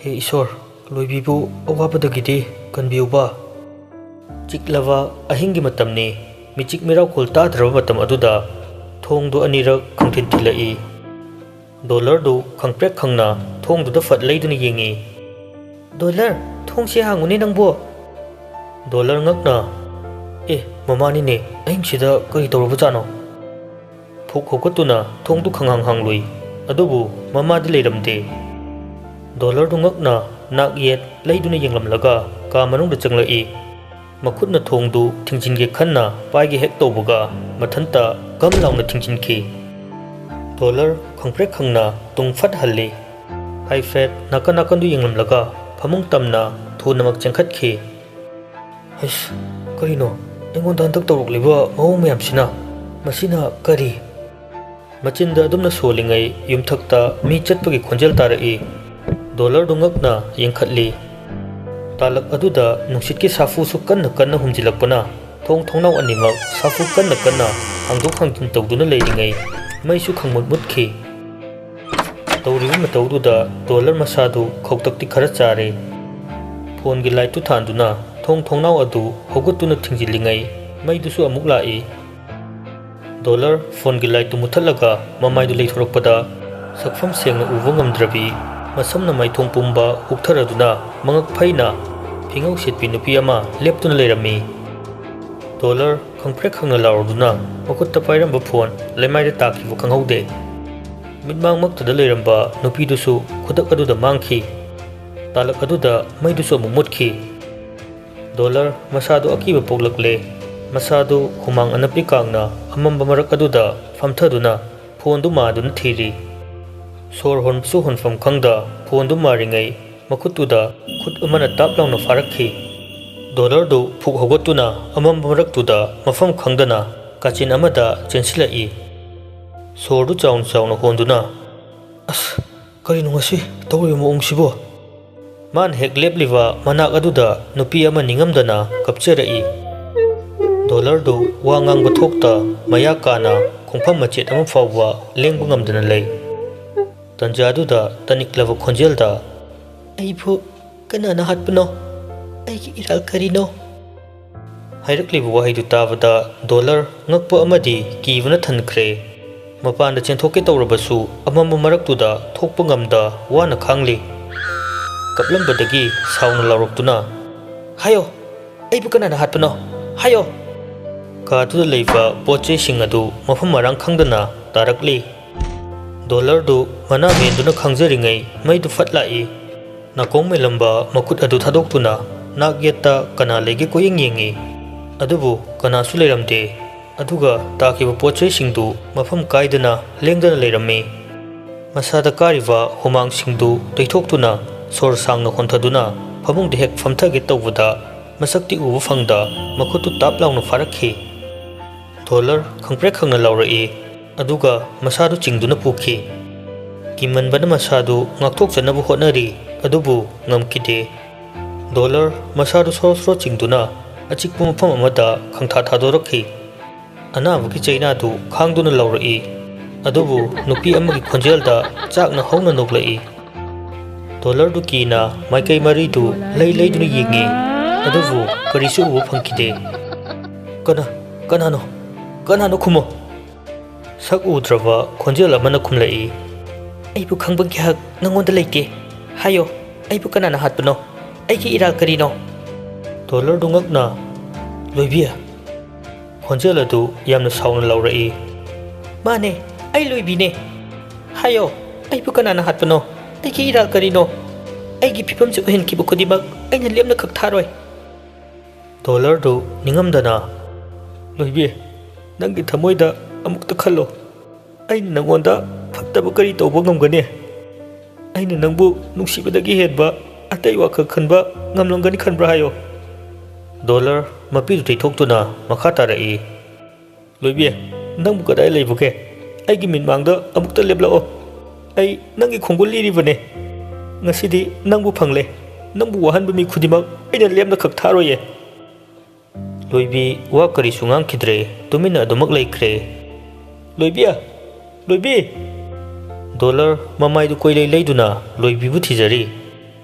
ꯍꯦ ꯏꯁꯣꯔ, ꯂꯣꯏꯕꯤꯕꯨ ꯑꯋꯥꯕꯗꯒꯤꯗꯤ ꯀꯟꯕꯤꯌꯨꯕ꯫" ꯆꯤꯛꯂꯕ ꯑꯍꯤꯡꯒꯤ ꯃꯇꯝꯅꯤ꯫ ꯃꯤꯆꯤꯛ ꯃꯤꯔꯥꯎꯈꯣꯜ ꯇꯥꯗ꯭ꯔꯕ ꯃꯇꯝ ꯑꯗꯨꯗ ꯊꯣꯡꯗꯨ ꯑꯅꯤꯔꯛ ꯈꯪꯊꯤꯟ ꯊꯤꯜꯂꯛꯏ꯫ ꯗꯣꯂꯔꯗꯨ ꯈꯪꯄ꯭ꯔꯦꯛ ꯈꯪꯅ ꯊꯣꯡꯗꯨꯗ ꯐꯠ ꯂꯩꯗꯨꯅ ꯌꯦꯡꯉꯤ꯫ "ꯗꯣꯂꯔ, ꯊꯣꯡꯁꯦ ꯍꯥꯡꯉꯨꯅꯦ ꯅꯪꯕꯣ!" ꯗꯣꯂꯔ ꯉꯛꯅ, "ꯑꯦ, ꯃꯃꯥꯅꯤꯅꯦ, ꯑꯍꯤꯡꯁꯤꯗ ꯀꯔꯤ ꯇꯧꯔꯕꯖꯥꯠꯅꯣ?" ꯐꯨꯛ ꯍꯧꯒꯠꯇꯨꯅ ꯊꯣꯡꯗꯨ ꯈꯪꯍꯥꯡ ꯍꯥꯡꯂꯨꯏ꯫ ꯑꯗꯨꯕꯨ ꯃꯃꯥꯗꯤ ꯂꯩꯔꯝꯗꯦ꯫ ꯗꯣꯂꯔꯗꯨ ꯉꯛꯅ ꯅꯥꯛ ꯌꯦꯠ ꯂꯩꯗꯨꯅ ꯌꯦꯡꯂꯝꯂꯒ ꯀꯥ ꯃꯅꯨꯡꯗ ꯆꯪꯂꯛꯏ꯫ ꯃꯈꯨꯠꯅ ꯊꯣꯡꯗꯨ ꯊꯤꯡꯖꯤꯟꯒꯦ ꯈꯟꯅ ꯄꯥꯏꯒꯦ ꯍꯦꯛ ꯇꯧꯕꯒ ꯃꯊꯟꯇ ꯒꯝ ꯂꯥꯎꯅ ꯊꯤꯡꯖꯤꯟꯈꯤ꯫ ꯗꯣꯂꯔ ꯈꯪꯄ꯭ꯔꯦꯛ ꯈꯪꯅ ꯇꯨꯡ ꯐꯠ ꯍꯜꯂꯤ꯫ ꯍꯥꯏꯐꯦꯠ ꯅꯥꯀꯟ ꯅꯥꯀꯟꯗꯨ ꯌꯦꯡꯂꯝꯂꯒ ꯐꯃꯨꯡ ꯇꯝꯅ ꯊꯨꯅꯃꯛ ꯆꯦꯟꯈꯠꯈꯤ꯫ "ꯍꯩꯁ, ꯀꯔꯤꯅꯣ? ꯑꯩꯉꯣꯟꯗ ꯍꯟꯗꯛ ꯇꯧꯔꯛꯂꯤꯕ ꯃꯑꯣꯡ ꯃꯌꯥꯝꯁꯤꯅ? ꯃꯁꯤꯅ ꯀꯔꯤ?" ꯃꯆꯤꯟꯗ ꯑꯗꯨꯝꯅ ꯁꯣꯜꯂꯤꯉꯩ ꯌꯨꯝꯊꯛꯇ ꯃꯤ ꯆꯠꯄꯒꯤ ꯈꯣꯟꯖꯦꯜ ꯇꯥꯔꯛꯏ꯫ ꯗꯣꯂꯔꯗꯨ ꯉꯛꯅ ꯌꯦꯡꯈꯠꯂꯤ꯫ ꯇꯥꯂꯛ ꯑꯗꯨꯗ ꯅꯨꯡꯁꯤꯠꯀꯤ ꯁꯥꯐꯨꯁꯨ ꯀꯟꯅ ꯀꯟꯅ ꯍꯨꯝꯖꯤꯜꯂꯛꯄꯅ ꯊꯣꯡ ꯊꯣꯡꯅꯥꯎ ꯑꯅꯤꯃꯛ ꯁꯥꯐꯨ ꯀꯟꯅ ꯀꯟꯅ ꯍꯥꯡꯗꯣꯛ ꯍꯥꯡꯖꯤꯟ ꯇꯧꯗꯨꯅ ꯂꯩꯔꯤꯉꯩ ꯃꯩꯁꯨ ꯈꯪꯃꯨꯠ ꯃꯨꯠꯈꯤ꯫ ꯇꯧꯔꯤꯕ ꯃꯇꯧꯗꯨꯗ ꯗꯣꯂꯔ ꯃꯁꯥꯗꯨ ꯈꯧꯇꯛꯇꯤ ꯈꯔ ꯆꯥꯔꯦ꯫ ꯐꯣꯟꯒꯤ ꯂꯥꯏꯠꯇꯨ ꯊꯥꯟꯗꯨꯅ ꯊꯣꯡ ꯊꯣꯡꯅꯥꯎ ꯑꯗꯨ ꯍꯧꯒꯠꯇꯨꯅ ꯊꯤꯡꯖꯤꯜꯂꯤꯉꯩ ꯃꯩꯗꯨꯁꯨ ꯑꯃꯨꯛ ꯂꯥꯛꯏ꯫ ꯗꯣꯂꯔ ꯐꯣꯟꯒꯤ ꯂꯥꯏꯠꯇꯨ ꯃꯨꯊꯠꯂꯒ ꯃꯃꯥꯏꯗꯨ ꯂꯩꯊꯣꯔꯛꯄꯗ ꯁꯛꯐꯝ ꯁꯦꯡꯅ ꯎꯕ ꯉꯝꯗ꯭ꯔꯕꯤ ꯃꯁꯝꯅ ꯃꯥꯏꯊꯣꯡ ꯄꯨꯝꯕ ꯍꯨꯛꯊꯔꯗꯨꯅ ꯃꯉꯛ ꯐꯩꯅ ꯐꯤꯉꯧ ꯁꯦꯠꯄꯤ ꯅꯨꯄꯤ ꯑꯃ ꯂꯦꯞꯇꯨꯅ ꯂꯩꯔꯝꯃꯤ꯫ ꯗꯣꯂꯔ ꯈꯪꯄ꯭ꯔꯦꯛ ꯈꯪꯅ ꯂꯥꯎꯔꯗꯨꯅ ꯃꯈꯨꯠꯇ ꯄꯥꯏꯔꯝꯕ ꯐꯣꯟ ꯂꯩꯃꯥꯏꯗ ꯇꯥꯈꯤꯕ ꯈꯪꯍꯧꯗꯦ꯫ ꯃꯤꯠꯃꯥꯡꯃꯛꯇꯗ ꯂꯩꯔꯝꯕ ꯅꯨꯄꯤꯗꯨꯁꯨ ꯈꯨꯗꯛ ꯑꯗꯨꯗ ꯃꯥꯡꯈꯤ꯫ ꯇꯥꯂꯛ ꯑꯗꯨꯗ ꯃꯩꯗꯨꯁꯨ ꯑꯃꯨꯛ ꯃꯨꯠꯈꯤ꯫ ꯗꯣꯂꯔ ꯃꯁꯥꯗꯨ ꯑꯀꯤꯕ ꯄꯣꯛꯂꯛꯂꯦ꯫ ꯃꯁꯥꯗꯨ ꯍꯨꯃꯥꯡ ꯑꯅꯞꯄꯤ ꯀꯥꯡꯅ ꯑꯃꯝꯕ ꯃꯔꯛ ꯑꯗꯨꯗ ꯐꯝꯊꯗꯨꯅ ꯐꯣꯟꯗꯨ ꯃꯥꯗꯨꯅ ꯊꯤꯔꯤ꯫ ꯁꯣꯔ ꯍꯣꯟꯕꯁꯨ ꯍꯣꯟꯐꯝ ꯈꯪꯗ ꯐꯣꯟꯗꯨ ꯃꯥꯔꯤꯉꯩ ꯃꯈꯨꯠꯇꯨꯗ ꯈꯨꯠ ꯑꯃꯅ ꯇꯥꯞ ꯂꯥꯎꯅ ꯐꯥꯔꯛꯈꯤ꯫ ꯗꯣꯂꯔꯗꯨ ꯐꯨꯛ ꯍꯧꯒꯠꯇꯨꯅ ꯑꯃꯝꯕ ꯃꯔꯛꯇꯨꯗ ꯃꯐꯝ ꯈꯪꯗꯅ ꯀꯥꯆꯤꯟ ꯑꯃꯗ ꯆꯦꯟꯁꯤꯜꯂꯛꯏ꯫ ꯁꯣꯔꯗꯨ ꯆꯥꯎꯅ ꯆꯥꯎꯅ ꯍꯣꯟꯗꯨꯅ, "ꯑꯁ, ꯀꯔꯤꯅꯣ ꯉꯁꯤ ꯇꯧꯔꯤꯕ ꯃꯑꯣꯡꯁꯤꯕꯣ?" ꯃꯥꯅ ꯍꯦꯛ ꯂꯦꯞꯂꯤꯕ ꯃꯅꯥꯛ ꯑꯗꯨꯗ ꯅꯨꯄꯤ ꯑꯃ ꯅꯤꯡꯉꯝꯗꯅ ꯀꯞꯆꯔꯛꯏ꯫ ꯗꯣꯂꯔꯗꯨ ꯋꯥ ꯉꯥꯡꯕ ꯊꯣꯛꯇ ꯃꯌꯥ ꯀꯥꯅ ꯈꯣꯡꯐꯝ ꯃꯆꯦꯠ ꯑꯃ ꯐꯥꯎꯕ ꯂꯦꯡꯕ ꯉꯝꯗꯅ ꯂꯩ꯫ ꯇꯟꯖꯥꯗꯨꯗ ꯇꯅꯤꯛꯂꯕ ꯈꯣꯟꯖꯦꯜꯗ, "ꯑꯩꯕꯨ ꯀꯅꯥꯅ ꯍꯥꯠꯄꯅꯣ? ꯑꯩꯒꯤ ꯏꯔꯥꯜ ꯀꯔꯤꯅꯣ?" ꯍꯥꯏꯔꯛꯂꯤꯕ ꯋꯥꯍꯩꯗꯨ ꯇꯥꯕꯗ ꯗꯣꯂꯔ ꯉꯛꯄ ꯑꯃꯗꯤ ꯀꯤꯕꯅ ꯊꯟꯈ꯭ꯔꯦ꯫ ꯃꯄꯥꯟꯗ ꯆꯦꯟꯊꯣꯛꯀꯦ ꯇꯧꯔꯕꯁꯨ ꯑꯃꯝꯕ ꯃꯔꯛꯇꯨꯗ ꯊꯣꯛꯄ ꯉꯝꯗ ꯋꯥꯅ ꯈꯥꯡꯂꯤ꯫ ꯀꯞꯂꯝꯕꯗꯒꯤ ꯁꯥꯎꯅ ꯂꯥꯎꯔꯛꯇꯨꯅ, "ꯍꯥꯏꯌꯣ, ꯑꯩꯕꯨ ꯀꯅꯥꯅ ꯍꯥꯠꯄꯅꯣ? ꯍꯥꯏꯌꯣ!" ꯀꯥꯗꯨꯗ ꯂꯩꯕ ꯄꯣꯠ ꯆꯩꯁꯤꯡ ꯑꯗꯨ ꯃꯐꯝ ꯃꯔꯥꯡ ꯈꯪꯗꯅ ꯇꯥꯔꯛꯂꯤ꯫ ꯗꯣꯂꯔꯗꯨ ꯃꯅꯥ ꯃꯦꯟꯗꯨꯅ ꯈꯥꯡꯖꯔꯤꯉꯩ ꯃꯩꯗꯨ ꯐꯠ ꯂꯥꯛꯏ꯫ ꯅꯥꯀꯣꯡ ꯃꯦꯜꯂꯝꯕ ꯃꯈꯨꯠ ꯑꯗꯨ ꯊꯥꯗꯣꯛꯇꯨꯅ ꯅꯥꯛ ꯌꯦꯠꯇ ꯀꯅꯥ ꯂꯩꯒꯦ ꯀꯣꯏꯌꯦꯡ ꯌꯦꯡꯉꯤ꯫ ꯑꯗꯨꯕꯨ ꯀꯅꯥꯁꯨ ꯂꯩꯔꯝꯗꯦ꯫ ꯑꯗꯨꯒ ꯇꯥꯈꯤꯕ ꯄꯣꯠ ꯆꯩꯁꯤꯡꯗꯨ ꯃꯐꯝ ꯀꯥꯏꯗꯅ ꯂꯦꯡꯗꯅ ꯂꯩꯔꯝꯃꯤ꯫ ꯃꯁꯥꯗ ꯀꯥꯔꯤꯕ ꯍꯨꯃꯥꯡꯁꯤꯡꯗꯨ ꯇꯩꯊꯣꯛꯇꯨꯅ ꯁꯣꯔ ꯁꯥꯡꯅ ꯍꯣꯟꯊꯗꯨꯅ ꯐꯃꯨꯡꯗ ꯍꯦꯛ ꯐꯝꯊꯒꯦ ꯇꯧꯕꯗ ꯃꯁꯛꯇꯤ ꯎꯕ ꯐꯪꯗ ꯃꯈꯨꯠꯇꯨ ꯇꯥꯞ ꯂꯥꯎꯅ ꯐꯥꯔꯛꯈꯤ꯫ ꯗꯣꯂꯔ ꯈꯪꯄ꯭ꯔꯦꯛ ꯈꯪꯅ ꯂꯥꯎꯔꯛꯏ꯫ ꯑꯗꯨꯒ ꯃꯁꯥꯗꯨ ꯆꯤꯡꯗꯨꯅ ꯄꯨꯈꯤ꯫ ꯀꯤꯃꯟꯕꯅ ꯃꯁꯥꯗꯨ ꯉꯥꯛꯊꯣꯛꯆꯅꯕ ꯍꯣꯠꯅꯔꯤ, ꯑꯗꯨꯕꯨ ꯉꯝꯈꯤꯗꯦ꯫ ꯗꯣꯂꯔ ꯃꯁꯥꯗꯨ ꯁꯣꯔꯣ ꯁꯣꯔꯣ ꯆꯤꯡꯗꯨꯅ ꯑꯆꯤꯛꯄ ꯃꯐꯝ ꯑꯃꯗ ꯈꯪꯊꯥ ꯊꯥꯗꯣꯔꯛꯈꯤ꯫ ꯑꯅꯥꯕꯒꯤ ꯆꯩꯅꯥꯗꯨ ꯈꯥꯡꯗꯨꯅ ꯂꯥꯎꯔꯛꯏ, ꯑꯗꯨꯕꯨ ꯅꯨꯄꯤ ꯑꯃꯒꯤ ꯈꯣꯟꯖꯦꯜꯗ ꯆꯥꯛꯅ ꯍꯧꯅ ꯅꯣꯛꯂꯛꯏ꯫ ꯗꯣꯂꯔꯗꯨ ꯀꯤꯅ ꯃꯥꯏꯀꯩ ꯃꯔꯤꯗꯨ ꯂꯩ ꯂꯩꯗꯨꯅ ꯌꯦꯡꯉꯤ, ꯑꯗꯨꯕꯨ ꯀꯔꯤꯁꯨ ꯎꯕ ꯐꯪꯈꯤꯗꯦ꯫ "ꯀꯅꯥ, ꯀꯅꯥꯅꯣ? ꯀꯅꯥꯅꯣ ꯈꯨꯝꯃꯣ!" ꯁꯛ ꯎꯗ꯭ꯔꯕ ꯈꯣꯟꯖꯦꯜ ꯑꯃꯅ ꯈꯨꯝꯂꯛꯏ꯫ "ꯑꯩꯕꯨ ꯈꯪꯕꯒꯤ ꯍꯛ ꯅꯪꯉꯣꯟꯗ ꯂꯩꯇꯦ꯫ ꯍꯥꯏꯌꯣ, ꯑꯩꯕꯨ ꯀꯅꯥꯅ ꯍꯥꯠꯄꯅꯣ? ꯑꯩꯒꯤ ꯏꯔꯥꯜ ꯀꯔꯤꯅꯣ?" ꯗꯣꯂꯔꯗꯨ ꯉꯛꯅ, "ꯂꯣꯏꯕꯤ!" ꯈꯣꯟꯖꯦꯜ ꯑꯗꯨ ꯌꯥꯝꯅ ꯁꯥꯎꯅ ꯂꯥꯎꯔꯛꯏ꯫ "ꯃꯥꯅꯦ, ꯑꯩ ꯂꯣꯏꯕꯤꯅꯦ꯫ ꯍꯥꯏꯌꯣ, ꯑꯩꯕꯨ ꯀꯅꯥꯅ ꯍꯥꯠꯄꯅꯣ? ꯑꯩꯒꯤ ꯏꯔꯥꯜ ꯀꯔꯤꯅꯣ? ꯑꯩꯒꯤ ꯐꯤꯕꯝꯁꯤ ꯎꯍꯟꯈꯤꯕ ꯈꯨꯗꯤꯡꯃꯛ ꯑꯩꯅ ꯂꯦꯝꯅ ꯈꯛ ꯊꯥꯔꯣꯏ꯫" ꯗꯣꯂꯔꯗꯨ ꯅꯤꯡꯉꯝꯗꯅ, "ꯂꯣꯏꯕꯤ, ꯅꯪꯒꯤ ꯊꯃꯣꯏꯗ ꯑꯃꯨꯛꯇ ꯈꯜꯂꯣ꯫ ꯑꯩꯅ ꯅꯪꯉꯣꯟꯗ ꯐꯠꯇꯕ ꯀꯔꯤ ꯇꯧꯕ ꯉꯝꯒꯅꯤ? ꯑꯩꯅ ꯅꯪꯕꯨ ꯅꯨꯡꯁꯤꯕꯗꯒꯤ ꯍꯦꯟꯕ ꯑꯇꯩ ꯋꯥꯈꯜ ꯈꯟꯕ ꯉꯝꯂꯝꯒꯅꯤ ꯈꯟꯕ꯭ꯔꯥ ꯍꯥꯏꯌꯣ?" ꯗꯣꯂꯔ ꯃꯄꯤꯗꯨ ꯇꯩꯊꯣꯛꯇꯨꯅ ꯃꯈꯥ ꯇꯥꯔꯛꯏ꯫ "ꯂꯣꯏꯕꯤ, ꯅꯪꯕꯨ ꯀꯗꯥꯏ ꯂꯩꯕꯒꯦ? ꯑꯩꯒꯤ ꯃꯤꯠꯃꯥꯡꯗ ꯑꯃꯨꯛꯇ ꯂꯦꯞꯂꯛꯑꯣ꯫ ꯑꯩ ꯅꯪꯒꯤ ꯈꯣꯡꯒꯨꯜ ꯂꯤꯔꯤꯕꯅꯦ꯫ ꯉꯁꯤꯗꯤ ꯅꯪꯕꯨ ꯐꯪꯂꯦ꯫ ꯅꯪꯕꯨ ꯋꯥꯍꯟꯕ ꯃꯤ ꯈꯨꯗꯤꯡꯃꯛ ꯑꯩꯅ ꯂꯦꯝꯅ ꯈꯛ ꯊꯥꯔꯣꯏꯌꯦ꯫" ꯂꯣꯏꯕꯤ ꯋꯥ ꯀꯔꯤꯁꯨ ꯉꯥꯡꯈꯤꯗ꯭ꯔꯦ, ꯇꯨꯃꯤꯟꯅ ꯑꯗꯨꯃꯛ ꯂꯩꯈ꯭ꯔꯦ꯫ "ꯂꯣꯏꯕꯤ! ꯂꯣꯏꯕꯤ!" ꯗꯣꯂꯔ ꯃꯃꯥꯏꯗꯨ ꯀꯣꯏꯂꯩ ꯂꯩꯗꯨꯅ ꯂꯣꯏꯕꯤꯕꯨ ꯊꯤꯖꯔꯤ꯫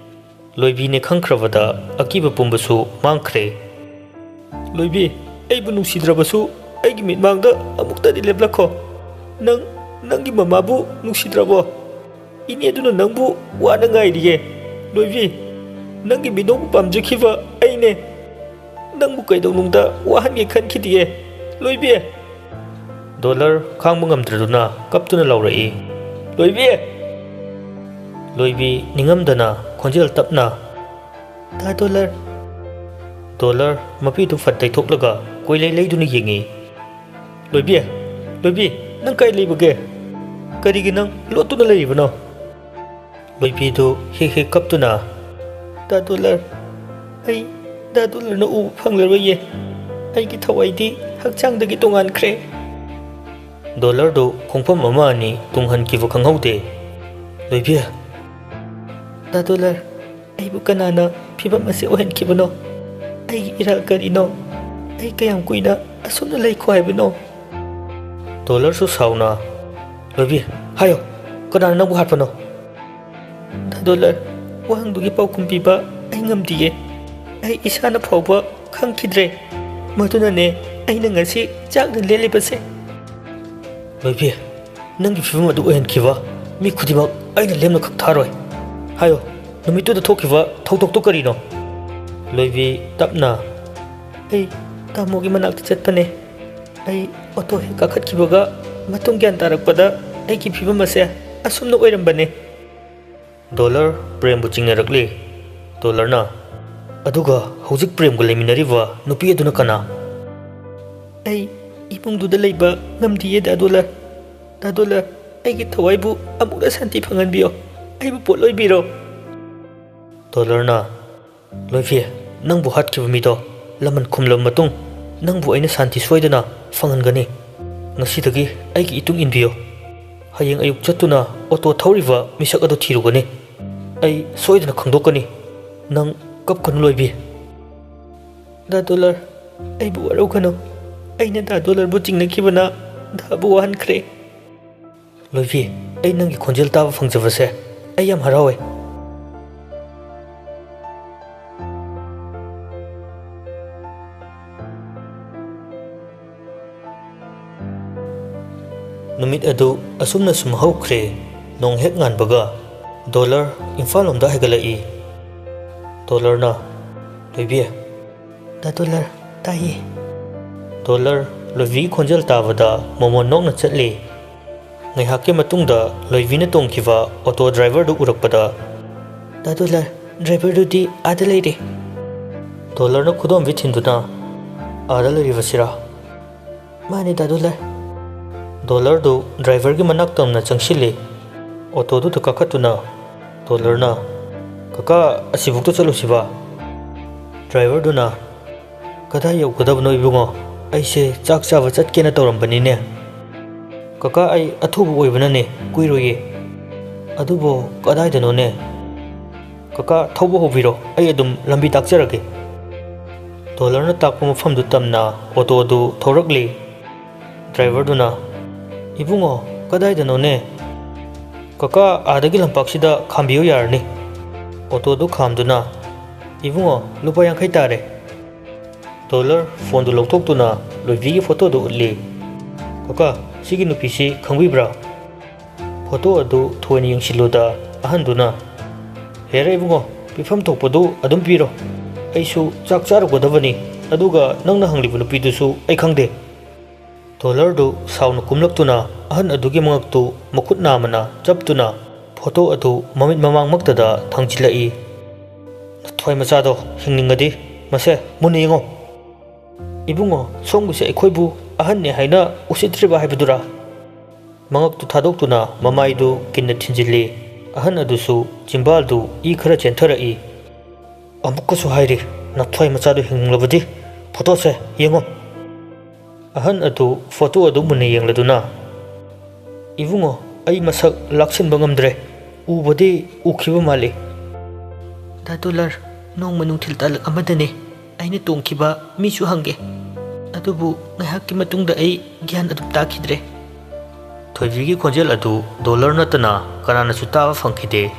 ꯂꯣꯏꯕꯤꯅꯦ ꯈꯪꯈ꯭ꯔꯕꯗ ꯑꯀꯤꯕ ꯄꯨꯝꯕꯁꯨ ꯃꯥꯡꯈ꯭ꯔꯦ꯫ "ꯂꯣꯏꯕꯤ, ꯑꯩꯕꯨ ꯅꯨꯡꯁꯤꯗ꯭ꯔꯕꯁꯨ ꯑꯩꯒꯤ ꯃꯤꯠꯃꯥꯡꯗ ꯑꯃꯨꯛꯇꯗꯤ ꯂꯦꯞꯂꯛꯈꯣ꯫ ꯅꯪ, ꯅꯪꯒꯤ ꯃꯃꯥꯕꯨ ꯅꯨꯡꯁꯤꯗ꯭ꯔꯕꯣ? ꯏꯅꯦꯗꯨꯅ ꯅꯪꯕꯨ ꯋꯥꯅ ꯉꯥꯏꯔꯤꯌꯦ꯫ ꯂꯣꯏꯕꯤ, ꯅꯪꯒꯤ ꯃꯤꯅꯧꯕꯨ ꯄꯥꯝꯖꯈꯤꯕ ꯑꯩꯅꯦ꯫ ꯅꯪꯕꯨ ꯀꯩꯗꯧꯅꯨꯡꯗ ꯋꯥꯍꯟꯒꯦ ꯈꯟꯈꯤꯗꯤꯌꯦ꯫ ꯂꯣꯏꯕꯤ꯫ ꯗꯣꯂꯔ ꯈꯥꯡꯕ ꯉꯝꯗ꯭ꯔꯗꯨꯅ ꯀꯞꯇꯨꯅ ꯂꯥꯎꯔꯛꯏ꯫ ꯂꯣꯏꯕꯤ! ꯂꯣꯏꯕꯤ ꯅꯤꯡꯉꯝꯗꯅ ꯈꯣꯟꯖꯦꯜ ꯇꯞꯅ, "ꯗꯥ ꯗꯣꯂꯔ!" ꯗꯣꯂꯔ ꯃꯄꯤꯗꯨ ꯐꯠ ꯇꯩꯊꯣꯛꯂꯒ ꯀꯣꯏꯂꯩ ꯂꯩꯗꯨꯅ ꯌꯦꯡꯉꯤ꯫ "ꯂꯣꯏꯕꯤ! ꯂꯣꯏꯕꯤ! ꯅꯪ ꯀꯥꯏ ꯂꯩꯕꯒꯦ? ꯀꯔꯤꯒꯤ ꯅꯪ ꯂꯣꯠꯇꯨꯅ ꯂꯩꯔꯤꯕꯅꯣ?" ꯂꯣꯏꯕꯤꯗꯨ ꯍꯦꯛ ꯍꯦꯛ ꯀꯞꯇꯨꯅ, "ꯗꯥ ꯗꯣꯂꯔ, ꯑꯩ ꯗꯥ ꯗꯣꯂꯔꯅ ꯎꯕ ꯐꯪꯂꯔꯣꯏꯌꯦ꯫ ꯑꯩꯒꯤ ꯊꯋꯥꯏꯗꯤ ꯍꯛꯆꯥꯡꯗꯒꯤ ꯇꯣꯉꯥꯟꯈ꯭ꯔꯦ꯫" ꯗꯣꯂꯔꯗꯨ ꯈꯣꯡꯐꯝ ꯑꯃ ꯑꯅꯤ ꯇꯨꯡꯍꯟꯈꯤꯕ ꯈꯪꯍꯧꯗꯦ꯫ "ꯂꯣꯏꯕꯤ!" "ꯗꯥ ꯗꯣꯂꯔ, ꯑꯩꯕꯨ ꯀꯅꯥꯅ ꯐꯤꯕꯝ ꯑꯁꯤ ꯑꯣꯏꯍꯟꯈꯤꯕꯅꯣ? ꯑꯩꯒꯤ ꯏꯔꯥꯜ ꯀꯔꯤꯅꯣ? ꯑꯩ ꯀꯌꯥꯝ ꯀꯨꯏꯅ ꯑꯁꯨꯝꯅ ꯂꯩꯈꯣ ꯍꯥꯏꯕꯅꯣ?" ꯗꯣꯂꯔꯁꯨ ꯁꯥꯎꯅ, "ꯂꯣꯏꯕꯤ, ꯍꯥꯏꯌꯣ, ꯀꯅꯥꯅ ꯅꯪꯕꯨ ꯍꯥꯠꯄꯅꯣ?" "ꯗꯥ ꯗꯣꯂꯔ, ꯋꯥꯍꯪꯗꯨꯒꯤ ꯄꯥꯎꯈꯨꯝ ꯄꯤꯕ ꯑꯩ ꯉꯝꯗꯤꯌꯦ꯫ ꯑꯩ ꯏꯁꯥꯅ ꯐꯥꯎꯕ ꯈꯪꯈꯤꯗ꯭ꯔꯦ꯫ ꯃꯗꯨꯅꯅꯦ ꯑꯩꯅ ꯉꯁꯤ ꯆꯥꯛꯅ ꯂꯦꯜꯂꯤꯕꯁꯦ꯫" "ꯂꯣꯏꯕꯤ, ꯅꯪꯒꯤ ꯐꯤꯕꯝ ꯑꯗꯨ ꯑꯣꯏꯍꯟꯈꯤꯕ ꯃꯤ ꯈꯨꯗꯤꯡꯃꯛ ꯑꯩꯅ ꯂꯦꯝꯅ ꯈꯛ ꯊꯥꯔꯣꯏ꯫ ꯍꯥꯏꯌꯣ, ꯅꯨꯃꯤꯠꯇꯨꯗ ꯊꯣꯛꯈꯤꯕ ꯊꯧꯗꯣꯛꯇꯨ ꯀꯔꯤꯅꯣ?" ꯂꯣꯏꯕꯤ ꯇꯞꯅ, "ꯑꯩ ꯇꯥꯃꯣꯒꯤ ꯃꯅꯥꯛꯇ ꯆꯠꯄꯅꯦ꯫ ꯑꯩ ꯑꯣꯇꯣ ꯍꯦꯛ ꯀꯥꯈꯠꯈꯤꯕꯒ ꯃꯇꯨꯡ ꯒ꯭ꯌꯥꯟ ꯇꯥꯔꯛꯄꯗ ꯑꯩꯒꯤ ꯐꯤꯕꯝ ꯑꯁꯦ ꯑꯁꯨꯝꯅ ꯑꯣꯏꯔꯝꯕꯅꯦ꯫" ꯗꯣꯂꯔ ꯄ꯭ꯔꯦꯝꯕꯨ ꯆꯤꯡꯅꯔꯛꯂꯤ꯫ ꯗꯣꯂꯔꯅ, "ꯑꯗꯨꯒ ꯍꯧꯖꯤꯛ ꯄ꯭ꯔꯦꯝꯒ ꯂꯩꯃꯤꯟꯅꯔꯤꯕ ꯅꯨꯄꯤ ꯑꯗꯨꯅ ꯀꯅꯥ?" "ꯑꯩ ꯏꯃꯨꯡꯗꯨꯗ ꯂꯩꯕ ꯉꯝꯗꯤꯌꯦ ꯗꯥ ꯗꯣꯂꯔ꯫ ꯗꯥ ꯗꯣꯂꯔ, ꯑꯩꯒꯤ ꯊꯋꯥꯏꯕꯨ ꯑꯃꯨꯛꯇ ꯁꯥꯟꯇꯤ ꯐꯪꯍꯟꯕꯤꯌꯣ꯫ ꯑꯩꯕꯨ ꯄꯣꯠꯂꯣꯏꯕꯤꯔꯣ꯫" ꯗꯣꯂꯔꯅ, "ꯂꯣꯏꯐꯤ, ꯅꯪꯕꯨ ꯍꯥꯠꯈꯤꯕ ꯃꯤꯗꯣ ꯂꯃꯟ ꯈꯨꯝꯂꯕ ꯃꯇꯨꯡ ꯅꯪꯕꯨ ꯑꯩꯅ ꯁꯥꯟꯇꯤ ꯁꯣꯏꯗꯅ ꯐꯪꯍꯟꯒꯅꯤ꯫ ꯉꯁꯤꯗꯒꯤ ꯑꯩꯒꯤ ꯏꯇꯨꯡ ꯏꯟꯕꯤꯌꯨ꯫ ꯍꯌꯦꯡ ꯑꯌꯨꯛ ꯆꯠꯇꯨꯅ ꯑꯣꯇꯣ ꯊꯧꯔꯤꯕ ꯃꯤꯁꯛ ꯑꯗꯨ ꯊꯤꯔꯨꯒꯅꯤ꯫ ꯑꯩ ꯁꯣꯏꯗꯅ ꯈꯪꯗꯣꯛꯀꯅꯤ꯫ ꯅꯪ ꯀꯞꯀꯅꯨ, ꯂꯣꯏꯕꯤ꯫" "ꯗꯥ ꯗꯣꯂꯔ, ꯑꯩꯕꯨ ꯋꯥꯔꯧꯒꯅꯨ꯫ ꯑꯩꯅ ꯗꯥ ꯗꯣꯂꯔꯕꯨ ꯆꯤꯡꯅꯈꯤꯕꯅ ꯗꯥꯕꯨ ꯋꯥꯍꯟꯈ꯭ꯔꯦ꯫" "ꯂꯣꯏꯕꯤ, ꯑꯩ ꯅꯪꯒꯤ ꯈꯣꯟꯖꯦꯜ ꯇꯥꯕ ꯐꯪꯖꯕꯁꯦ ꯑꯩ ꯌꯥꯝ ꯍꯔꯥꯎꯋꯦ꯫" ꯅꯨꯃꯤꯠ ꯑꯗꯨ ꯑꯁꯨꯝꯅ ꯁꯨꯝ ꯍꯧꯈ꯭ꯔꯦ꯫ ꯅꯣꯡ ꯍꯦꯛ ꯉꯥꯟꯕꯒ ꯗꯣꯂꯔ ꯏꯝꯐꯥꯜ ꯂꯣꯝꯗ ꯍꯥꯏꯒꯠꯂꯛꯏ꯫ ꯗꯣꯂꯔꯅ, "ꯂꯣꯏꯕꯤ"꯫ "ꯗꯥ ꯗꯣꯂꯔ, ꯇꯥꯏꯌꯦ"꯫ ꯗꯣꯂꯔ ꯂꯣꯏꯕꯤꯒꯤ ꯈꯣꯟꯖꯦꯜ ꯇꯥꯕꯗ ꯃꯃꯣꯟ ꯅꯣꯛꯅ ꯆꯠꯂꯤ꯫ ꯉꯥꯏꯍꯥꯛꯀꯤ ꯃꯇꯨꯡꯗ ꯂꯣꯏꯕꯤꯅ ꯇꯣꯡꯈꯤꯕ ꯑꯣꯇꯣ ꯗ꯭ꯔꯥꯏꯚꯔꯗꯨ ꯎꯔꯛꯄꯗ, "ꯗꯥ ꯗꯣꯂꯔ, ꯗ꯭ꯔꯥꯏꯚꯔꯗꯨꯗꯤ ꯑꯥꯗ ꯂꯩꯔꯦ"꯫ ꯗꯣꯂꯔꯅ ꯈꯨꯗꯣꯝꯕꯤ ꯊꯤꯟꯗꯨꯅ, "ꯑꯥꯗ ꯂꯩꯔꯤꯕꯁꯤꯔꯥ?" "ꯃꯥꯅꯦ, ꯗꯥ ꯗꯣꯂꯔ"꯫ ꯗꯣꯂꯔꯗꯨ ꯗ꯭ꯔꯥꯏꯚꯔꯒꯤ ꯃꯅꯥꯛ ꯇꯝꯅ ꯆꯪꯁꯤꯜꯂꯤ꯫ ꯑꯣꯇꯣꯗꯨꯗ ꯀꯥꯈꯠꯇꯨꯅ ꯗꯣꯂꯔꯅ, "ꯀꯀꯥ, ꯑꯁꯤꯕꯨꯛꯇ ꯆꯠꯂꯨꯁꯤꯕ?" ꯗ꯭ꯔꯥꯏꯚꯔꯗꯨꯅ, "ꯀꯗꯥꯏ ꯌꯧꯒꯗꯕꯅꯣ ꯏꯕꯨꯡꯉꯣ? ꯑꯩꯁꯦ ꯆꯥꯛ ꯆꯥꯕ ꯆꯠꯀꯦꯅ ꯇꯧꯔꯝꯕꯅꯤꯅꯦ"꯫ "ꯀꯀꯥ, ꯑꯩ ꯑꯊꯨꯕ ꯑꯣꯏꯕꯅꯅꯦ, ꯀꯨꯏꯔꯣꯏꯌꯦ"꯫ "ꯑꯗꯨꯕꯨ ꯀꯗꯥꯏꯗꯅꯣꯅꯦ?" "ꯀꯀꯥ, ꯊꯧꯕ ꯍꯧꯕꯤꯔꯣ, ꯑꯩ ꯑꯗꯨꯝ ꯂꯝꯕꯤ ꯇꯥꯛꯆꯔꯒꯦ"꯫ ꯗꯣꯂꯔꯅ ꯇꯥꯛꯄ ꯃꯐꯝꯗꯨ ꯇꯝꯅ ꯑꯣꯇꯣꯗꯨ ꯊꯧꯔꯛꯂꯤ꯫ ꯗ꯭ꯔꯥꯏꯚꯔꯗꯨꯅ, "ꯏꯕꯨꯡꯉꯣ, ꯀꯗꯥꯏꯗꯅꯣꯅꯦ?" "ꯀꯀꯥ, ꯑꯥꯗꯒꯤ ꯂꯝꯄꯥꯛꯁꯤꯗ ꯈꯥꯝꯕꯤꯌꯨ ꯌꯥꯔꯅꯤ"꯫ ꯑꯣꯇꯣꯗꯨ ꯈꯥꯝꯗꯨꯅ, "ꯏꯕꯨꯡꯉꯣ, ꯂꯨꯄꯥ ꯌꯥꯡꯈꯩ ꯇꯥꯔꯦ"꯫ ꯗꯣꯂꯔ ꯐꯣꯟꯗꯨ ꯂꯧꯊꯣꯛꯇꯨꯅ ꯂꯣꯏꯕꯤꯒꯤ ꯐꯣꯇꯣꯗꯨ ꯎꯠꯂꯤ꯫ "ꯀꯀꯥ, ꯁꯤꯒꯤ ꯅꯨꯄꯤꯁꯤ ꯈꯪꯕꯤꯕ꯭ꯔꯥ?" ꯐꯣꯇꯣ ꯑꯗꯨ ꯊꯣꯏꯅ ꯌꯦꯡꯁꯤꯜꯂꯨꯗ ꯑꯍꯟꯗꯨꯅ, "ꯍꯦꯔꯦ ꯏꯕꯨꯡꯉꯣ, ꯄꯤꯐꯝ ꯊꯣꯛꯄꯗꯨ ꯑꯗꯨꯝ ꯄꯤꯔꯣ꯫ ꯑꯩꯁꯨ ꯆꯥꯛ ꯆꯥꯔꯨꯒꯗꯕꯅꯤ, ꯑꯗꯨꯒ ꯅꯪꯅ ꯍꯪꯂꯤꯕ ꯅꯨꯄꯤꯗꯨꯁꯨ ꯑꯩ ꯈꯪꯗꯦ"꯫ ꯗꯣꯂꯔꯗꯨ ꯁꯥꯎꯅ ꯀꯨꯝꯂꯛꯇꯨꯅ ꯑꯍꯟ ꯑꯗꯨꯒꯤ ꯃꯉꯛꯇꯨ ꯃꯈꯨꯠ ꯅꯥꯝꯃꯅ ꯆꯞꯇꯨꯅ ꯐꯣꯇꯣ ꯑꯗꯨ ꯃꯃꯤꯠ ꯃꯃꯥꯡꯃꯛꯇꯗ ꯊꯥꯡꯖꯤꯜꯂꯛꯏ꯫ "ꯅꯊ꯭ꯋꯥꯏ ꯃꯆꯥꯗꯣ ꯍꯤꯡꯅꯤꯡꯉꯗꯤ ꯃꯁꯦ ꯃꯨꯟꯅ ꯌꯦꯡꯉꯣ"꯫ "ꯏꯕꯨꯡꯉꯣ, ꯁꯣꯝꯒꯤꯁꯦ ꯑꯩꯈꯣꯏꯕꯨ ꯑꯍꯟꯅꯦ ꯍꯥꯏꯅ ꯎꯁꯤꯠꯇ꯭ꯔꯤꯕ ꯍꯥꯏꯕꯗꯨꯔꯥ?" ꯃꯉꯛꯇꯨ ꯊꯥꯗꯣꯛꯇꯨꯅ ꯃꯃꯥꯏꯗꯨ ꯀꯤꯟꯅ ꯊꯤꯟꯖꯤꯜꯂꯤ꯫ ꯑꯍꯟ ꯑꯗꯨꯁꯨ ꯆꯤꯝꯕꯥꯜꯗꯨ ꯏ ꯈꯔ ꯆꯦꯟꯊꯔꯛꯏ꯫ "ꯑꯃꯨꯛꯀꯁꯨ ꯍꯥꯏꯔꯤ, ꯅꯊ꯭ꯋꯥꯏ ꯃꯆꯥꯗꯨ ꯍꯤꯡꯂꯕꯗꯤ ꯐꯣꯇꯣꯁꯦ ꯌꯦꯡꯉꯣ"꯫ ꯑꯍꯟ ꯑꯗꯨ ꯐꯣꯇꯣ ꯑꯗꯨ ꯃꯨꯟꯅ ꯌꯦꯡꯂꯗꯨꯅ, "ꯏꯕꯨꯡꯉꯣ, ꯑꯩ ꯃꯁꯛ ꯂꯥꯛꯁꯤꯟꯕ ꯉꯝꯗ꯭ꯔꯦ꯫ ꯎꯕꯗꯤ ꯎꯈꯤꯕ ꯃꯥꯜꯂꯤ"꯫ "ꯗꯥ ꯗꯣꯂꯔ, ꯅꯣꯡꯃ ꯅꯨꯡꯊꯤꯜ ꯇꯥꯂꯛ ꯑꯃꯗꯅꯦ ꯑꯩꯅ ꯇꯣꯡꯈꯤꯕ ꯃꯤꯁꯨ ꯍꯪꯒꯦ꯫ ꯑꯗꯨꯕꯨ ꯉꯥꯏꯍꯥꯛꯀꯤ ꯃꯇꯨꯡꯗ ꯑꯩ ꯒ꯭ꯌꯥꯟ ꯑꯗꯨꯝ ꯇꯥꯈꯤꯗ꯭ꯔꯦ"꯫ ꯊꯣꯏꯕꯤꯒꯤ ꯈꯣꯟꯖꯦꯜ ꯑꯗꯨ ꯗꯣꯂꯔ ꯅꯠꯇꯅ ꯀꯅꯥꯅꯁꯨ ꯇꯥꯕ ꯐꯪꯈꯤꯗꯦ꯫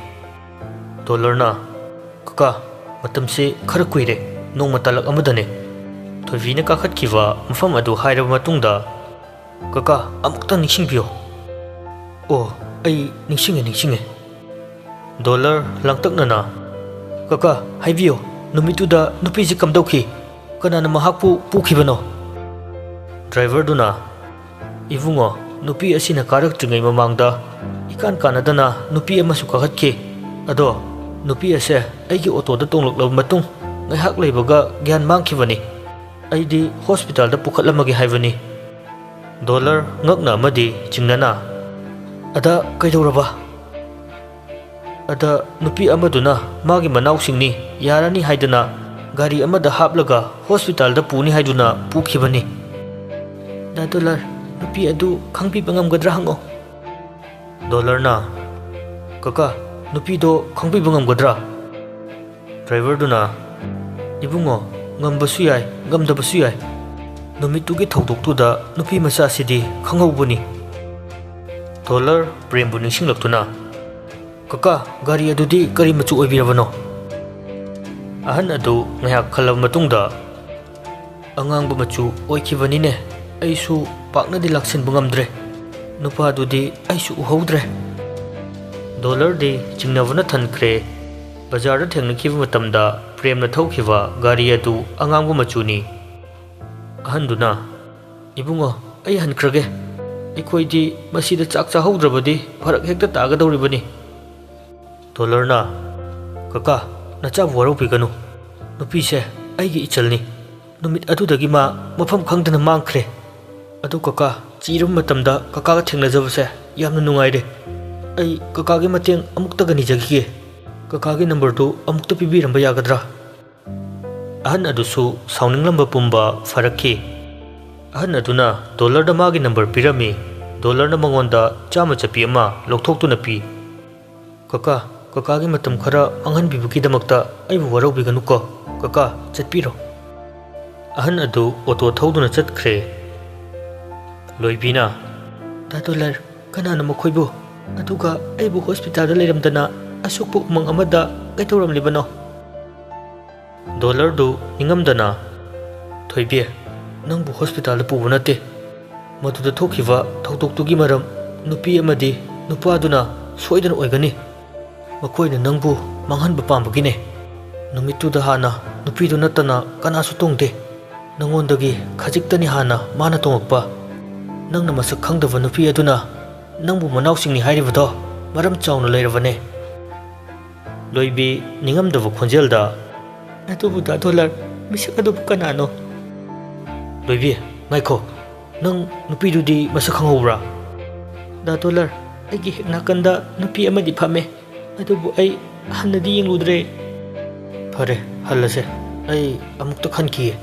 ꯗꯣꯂꯔꯅ, "ꯀꯀꯥ, ꯃꯇꯝꯁꯦ ꯈꯔ ꯀꯨꯏꯔꯦ, ꯅꯣꯡꯃ ꯇꯥꯂꯛ ꯑꯃꯗꯅꯦ"꯫ ꯊꯣꯏꯕꯤꯅ ꯀꯥꯈꯠꯈꯤꯕ ꯃꯐꯝ ꯑꯗꯨ ꯍꯥꯏꯔꯕ ꯃꯇꯨꯡꯗ, "ꯀꯀꯥ, ꯑꯃꯨꯛꯇꯪ ꯅꯤꯡꯁꯤꯡꯕꯤꯌꯣ꯫" "ꯑꯣ, ꯑꯩ ꯅꯤꯡꯁꯤꯡꯉꯦ, ꯅꯤꯡꯁꯤꯡꯉꯦ꯫" ꯗꯣꯂꯔ ꯂꯥꯡꯇꯛꯅꯅ, "ꯀꯀꯥ, ꯍꯥꯏꯕꯤꯌꯣ, ꯅꯨꯃꯤꯠꯇꯨꯗ ꯅꯨꯄꯤꯁꯤ ꯀꯝꯗꯧꯈꯤ? ꯀꯅꯥꯅ ꯃꯍꯥꯛꯄꯨ ꯄꯨꯈꯤꯕꯅꯣ?" ꯗ꯭ꯔꯥꯏꯚꯔꯗꯨꯅ, "ꯏꯕꯨꯡꯉꯣ, ꯅꯨꯄꯤ ꯑꯁꯤꯅ ꯀꯥꯔꯛꯇ꯭ꯔꯤꯉꯩ ꯃꯃꯥꯡꯗ ꯏꯀꯥꯟ ꯀꯥꯟꯅꯗꯅ ꯅꯨꯄꯤ ꯑꯃꯁꯨ ꯀꯥꯈꯠꯈꯤ꯫ ꯑꯗꯣ ꯅꯨꯄꯤ ꯑꯁꯦ ꯑꯩꯒꯤ ꯑꯣꯇꯣꯗ ꯇꯣꯡꯂꯛꯂꯕ ꯃꯇꯨꯡ ꯉꯥꯏꯍꯥꯛ ꯂꯩꯕꯒ ꯒ꯭ꯌꯥꯟ ꯃꯥꯡꯈꯤꯕꯅꯤ꯫ ꯑꯩꯗꯤ ꯍꯣꯁꯄꯤꯇꯥꯜꯗ ꯄꯨꯈꯠꯂꯝꯃꯒꯦ ꯍꯥꯏꯕꯅꯤ꯫" ꯗꯣꯂꯔ ꯉꯛꯅ ꯑꯃꯗꯤ ꯆꯤꯡꯅꯅ, "ꯑꯗ ꯀꯩꯗꯧꯔꯕ?" "ꯑꯗ ꯅꯨꯄꯤ ꯑꯃꯗꯨꯅ ꯃꯥꯒꯤ ꯃꯅꯥꯎꯁꯤꯡꯅꯤ, ꯌꯥꯔꯅꯤ ꯍꯥꯏꯗꯅ ꯒꯥꯔꯤ ꯑꯃꯗ ꯍꯥꯞꯂꯒ ꯍꯣꯁꯄꯤꯇꯥꯜꯗ ꯄꯨꯅꯤ ꯍꯥꯏꯗꯨꯅ ꯄꯨꯈꯤꯕꯅꯤ꯫" "ꯗꯥ ꯗꯣꯂꯔ, ꯅꯨꯄꯤ ꯑꯗꯨ ꯈꯪꯕꯤꯕ ꯉꯝꯒꯗ꯭ꯔꯥ ꯍꯪꯉꯣ꯫" ꯗꯣꯂꯔꯅ, "ꯀꯀꯥ, ꯅꯨꯄꯤꯗꯣ ꯈꯪꯕꯤꯕ ꯉꯝꯒꯗ꯭ꯔꯥ?" ꯗ꯭ꯔꯥꯏꯚꯔꯗꯨꯅ, "ꯏꯕꯨꯡꯉꯣ, ꯉꯝꯕꯁꯨ ꯌꯥꯏ, ꯉꯝꯗꯕꯁꯨ ꯌꯥꯏ꯫ ꯅꯨꯃꯤꯠꯇꯨꯒꯤ ꯊꯧꯗꯣꯛꯇꯨꯗ ꯅꯨꯄꯤ ꯃꯆꯥꯁꯤꯗꯤ ꯈꯪꯍꯧꯕꯅꯤ꯫" ꯗꯣꯂꯔ ꯄ꯭ꯔꯦꯝꯕꯨ ꯅꯤꯡꯁꯤꯡꯂꯛꯇꯨꯅ, "ꯀꯀꯥ, ꯒꯥꯔꯤ ꯑꯗꯨꯗꯤ ꯀꯔꯤ ꯃꯆꯨ ꯑꯣꯏꯕꯤꯔꯕꯅꯣ?" ꯑꯍꯟ ꯑꯗꯨ ꯉꯥꯏꯍꯥꯛ ꯈꯜꯂꯕ ꯃꯇꯨꯡꯗ, "ꯑꯉꯥꯡꯕ ꯃꯆꯨ ꯑꯣꯏꯈꯤꯕꯅꯤꯅꯦ꯫ ꯑꯩꯁꯨ ꯄꯥꯛꯅꯗꯤ ꯂꯥꯛꯁꯤꯟꯕ ꯉꯝꯗ꯭ꯔꯦ꯫ ꯅꯨꯄꯥꯗꯨꯗꯤ ꯑꯩꯁꯨ ꯎꯍꯧꯗ꯭ꯔꯦ꯫" ꯗꯣꯂꯔꯗꯤ ꯆꯤꯡꯅꯕꯅ ꯊꯟꯈ꯭ꯔꯦ꯫ ꯕꯖꯥꯔꯗ ꯊꯦꯡꯅꯈꯤꯕ ꯃꯇꯝꯗ ꯄ꯭ꯔꯦꯝꯅ ꯊꯧꯈꯤꯕ ꯒꯥꯔꯤ ꯑꯗꯨ ꯑꯉꯥꯡꯕ ꯃꯆꯨꯅꯤ꯫ ꯑꯍꯟꯗꯨꯅ, "ꯏꯕꯨꯡꯉꯣ, ꯑꯩ ꯍꯟꯈ꯭ꯔꯒꯦ꯫ ꯑꯩꯈꯣꯏꯗꯤ ꯃꯁꯤꯗ ꯆꯥꯛ ꯆꯥꯍꯧꯗ꯭ꯔꯕꯗꯤ ꯐꯔꯛ ꯍꯦꯛꯇ ꯇꯥꯒꯗꯧꯔꯤꯕꯅꯤ꯫" ꯗꯣꯂꯔꯅ, "ꯀꯀꯥ, ꯅꯆꯥꯕꯨ ꯋꯥꯔꯧꯕꯤꯒꯅꯨ꯫ ꯅꯨꯄꯤꯁꯦ ꯑꯩꯒꯤ ꯏꯆꯜꯅꯤ꯫ ꯅꯨꯃꯤꯠ ꯑꯗꯨꯗꯒꯤ ꯃꯥ ꯃꯐꯝ ꯈꯪꯗꯅ ꯃꯥꯡꯈ꯭ꯔꯦ꯫ ꯑꯗꯨ ꯀꯀꯥ, ꯆꯤꯔꯕ ꯃꯇꯝꯗ ꯀꯀꯥꯒ ꯊꯦꯡꯅꯖꯕꯁꯦ ꯌꯥꯝꯅ ꯅꯨꯡꯉꯥꯏꯔꯦ꯫ ꯑꯩ ꯀꯀꯥꯒꯤ ꯃꯇꯦꯡ ꯑꯃꯨꯛꯇꯒ ꯅꯤꯖꯈꯤꯒꯦ꯫ ꯀꯀꯥꯒꯤ ꯅꯝꯕꯔꯗꯨ ꯑꯃꯨꯛꯇ ꯄꯤꯕꯤꯔꯝꯕ ꯌꯥꯒꯗ꯭ꯔꯥ?" ꯑꯍꯟ ꯑꯗꯨꯁꯨ ꯁꯥꯎꯅꯤꯡꯂꯝꯕ ꯄꯨꯝꯕ ꯐꯔꯛꯈꯤ꯫ ꯑꯍꯟ ꯑꯗꯨꯅ ꯗꯣꯂꯔꯗ ꯃꯥꯒꯤ ꯅꯝꯕꯔ ꯄꯤꯔꯝꯃꯤ꯫ ꯗꯣꯂꯔꯅ ꯃꯉꯣꯟꯗ ꯆꯥꯝꯃ ꯆꯠꯄꯤ ꯑꯃ ꯂꯧꯊꯣꯛꯇꯨꯅ ꯄꯤ꯫ "ꯀꯀꯥ, ꯀꯀꯥꯒꯤ ꯃꯇꯝ ꯈꯔ ꯃꯥꯡꯍꯟꯕꯤꯕꯒꯤꯗꯃꯛꯇ ꯑꯩꯕꯨ ꯋꯥꯔꯧꯕꯤꯒꯅꯨꯀꯣ꯫ ꯀꯀꯥ, ꯆꯠꯄꯤꯔꯣ꯫" ꯑꯍꯟ ꯑꯗꯨ ꯑꯣꯇꯣ ꯊꯧꯗꯨꯅ ꯆꯠꯈ꯭ꯔꯦ꯫ ꯂꯣꯏꯕꯤꯅ, "ꯗꯥ ꯗꯣꯂꯔ, ꯀꯅꯥꯅꯣ ꯃꯈꯣꯏꯕꯨ? ꯑꯗꯨꯒ ꯑꯩꯕꯨ ꯍꯣꯁꯄꯤꯇꯥꯜꯗ ꯂꯩꯔꯝꯗꯅ ꯑꯁꯨꯛꯄ ꯎꯃꯪ ꯑꯃꯗ ꯀꯩꯗꯧꯔꯝꯂꯤꯕꯅꯣ?" ꯗꯣꯂꯔꯗꯨ ꯅꯤꯡꯉꯝꯗꯅ, "ꯊꯣꯏꯕꯤ, ꯅꯪꯕꯨ ꯍꯣꯁꯄꯤꯇꯥꯜꯗ ꯄꯨꯕ ꯅꯠꯇꯦ꯫ ꯃꯗꯨꯗ ꯊꯣꯛꯈꯤꯕ ꯊꯧꯗꯣꯛꯇꯨꯒꯤ ꯃꯔꯝ ꯅꯨꯄꯤ ꯑꯃꯗꯤ ꯅꯨꯄꯥꯗꯨꯅ ꯁꯣꯏꯗꯅ ꯑꯣꯏꯒꯅꯤ꯫ ꯃꯈꯣꯏꯅ ꯅꯪꯕꯨ ꯃꯥꯡꯍꯟꯕ ꯄꯥꯝꯕꯒꯤꯅꯦ꯫ ꯅꯨꯃꯤꯠꯇꯨꯗ ꯍꯥꯟꯅ ꯅꯨꯄꯤꯗꯨ ꯅꯠꯇꯅ ꯀꯅꯥꯁꯨ ꯇꯣꯡꯗꯦ꯫ ꯅꯉꯣꯟꯗꯒꯤ ꯈꯖꯤꯛꯇꯅꯤ ꯍꯥꯟꯅ ꯃꯥꯅ ꯇꯣꯡꯉꯛꯄ꯫ ꯅꯪꯅ ꯃꯁꯛ ꯈꯪꯗꯕ ꯅꯨꯄꯤ ꯑꯗꯨꯅ ꯅꯪꯕꯨ ꯃꯅꯥꯎꯁꯤꯡꯅꯤ ꯍꯥꯏꯔꯤꯕꯗꯣ ꯃꯔꯝ ꯆꯥꯎꯅ ꯂꯩꯔꯕꯅꯦ꯫ ꯂꯣꯏꯕꯤ ꯅꯤꯡꯉꯝꯗꯕ ꯈꯣꯟꯖꯦꯜꯗ, "ꯑꯗꯨꯕꯨ ꯗꯥ ꯗꯣꯂꯔ, ꯃꯤꯁꯛ ꯑꯗꯨꯕꯨ ꯀꯅꯥꯅꯣ?" ꯂꯣꯏꯕꯤ, ꯉꯥꯏꯈꯣ, ꯅꯪ ꯅꯨꯄꯤꯗꯨꯗꯤ ꯃꯁꯛ ꯈꯪꯍꯧꯕ꯭ꯔꯥ? "ꯗꯥ ꯗꯣꯂꯔ, ꯑꯩꯒꯤ ꯍꯦꯛ ꯅꯥꯀꯟꯗ ꯅꯨꯄꯤ ꯑꯃꯗꯤ ꯐꯝꯃꯦ, ꯑꯗꯨꯕꯨ ꯑꯩ ꯍꯟꯅꯗꯤ ꯌꯦꯡꯂꯨꯗ꯭ꯔꯦ꯫" "ꯐꯔꯦ, ꯍꯜꯂꯁꯦ, ꯑꯩ ꯑꯃꯨꯛꯇ ꯈꯟꯈꯤꯒꯦ꯫"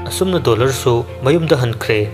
ꯑꯁꯨꯝꯅ ꯗꯣꯂꯔꯁꯨ ꯃꯌꯨꯝꯗ ꯍꯟꯈ꯭ꯔꯦ꯫